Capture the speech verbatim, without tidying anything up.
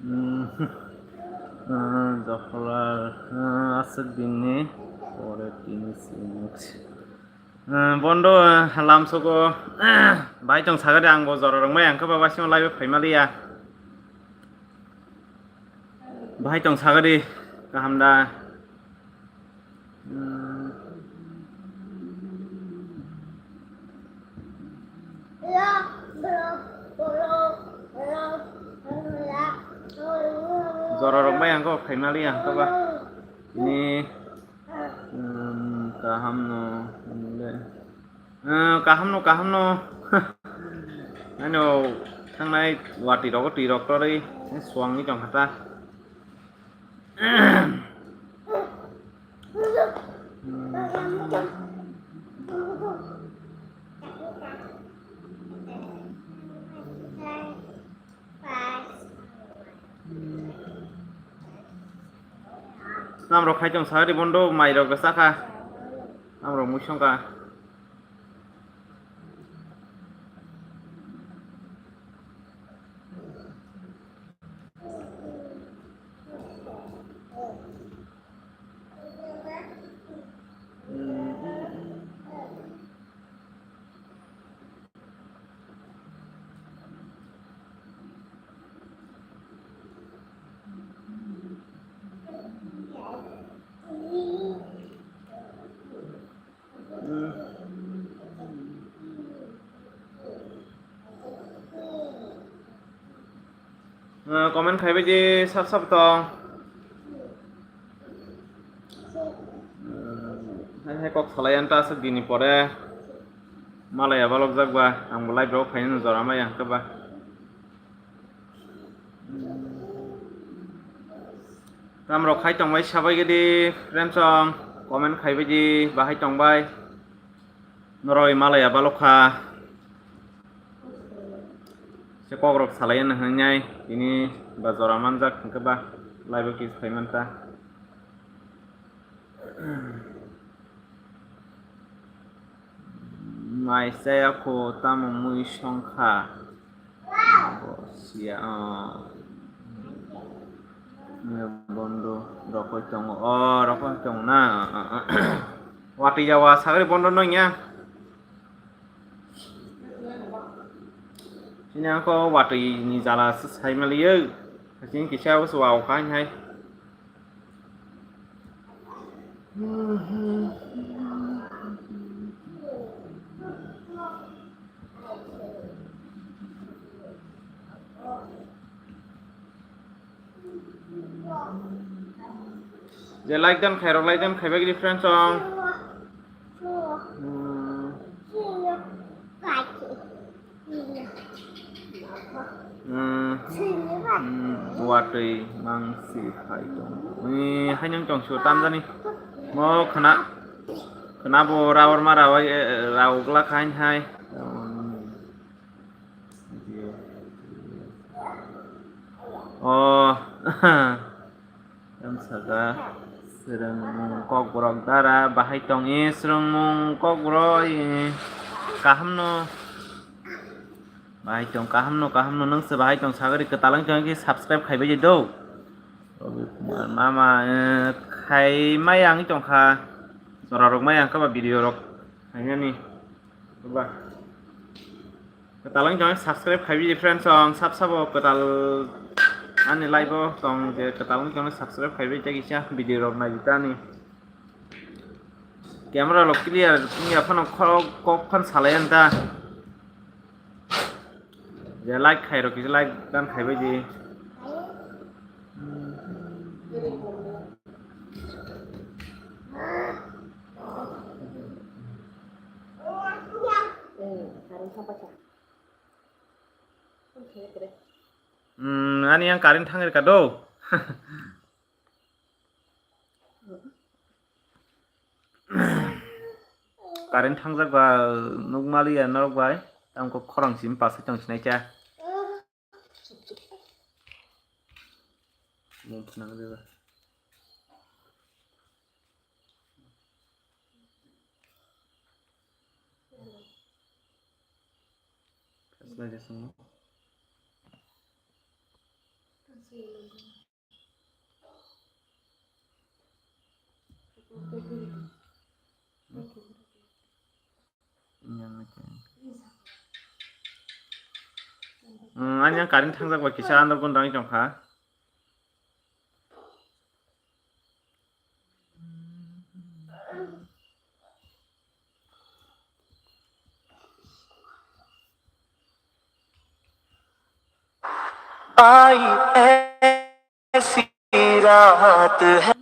Hmm. Ah, Joflar, ah, aswk dinni pore tini sini. Ah, bondo, ah, lamsogo, ah, bai tong sagadi, ang bo jora rwngmai, ang khe ba basima live phaimaliya. Bahai tong sagadi, kaham da? Hmm. Jora rok bai ang khe phaimaliya ang khe ba. Ini, hmm, kaham no, le. Eh, kaham no, kaham no. Ano thangnai watwi rogo twi rok torwi swangwi tong kha ta. Namrok khai tong sa ri bondo, mai rok bwsa kha. Namrok mui song kha. Ah, comment khaibai di sab sab tong. Ah, hai hai kok salai anta aswk dini pore malaya balok jak ba, ang bo live rok phainani jora maya hwnkhe ba. Tamrok khai tongbai sabai gidi friends song comment khaibai di bahai tongbai. Noroi malaya balokha. Se kokrok salai na hingnai tini ba jora manjak hwnkhe ba live o kis phai manta. Mai chaya kho tamo mui songkha. Bo siya, ah. Bondo rokoi tongo. Oh, rokoi tongo na. Watwi jawa sagri bondo no ya. Sini ako watwi ni jala sai maliyo. Sini kisa bos wa ukai hai. Je like dan khairok like dan khaibai gidi friends song. Hmm. Hmm. Hmm. Watwi mangsi khai tong. Ni hainung tong su tamjani. Mo khana khana bo rawar ma rawai, eh, rawgla khain hai. Hmm. Oh. Yang saka srwngmung kokborok dara bahai tong i srwngmung kokborok i kaham no bahai tong kaham no kaham no nung se bahai tong sagri kwtal wng tong khe subscribe khaibai di do. Robi Kumar mama, eh, khai mai ang tong kha jora rok mai ang kha ba video rok khainani ba. Kwtal wng tong subscribe khaibi di friends song sab sabo kwtal ani live o tong je kwtal wng tong subscribe khaibi tei kisa video rok nai tani camera lo clear wngya phano kok kok phan salai anta. Je like khai rok kisa like dan khai bai di. Hmm, ani yang current thang rika do. Current thangjak ba nukmaliya norok bai, tamo khe khorang simi pasai tong sinai cha. Mung phnang de ba. Kasla de sung. Hmm, ani yang current thangjak ba kisa andar gun dang tong kha. आई ऐसी रात है।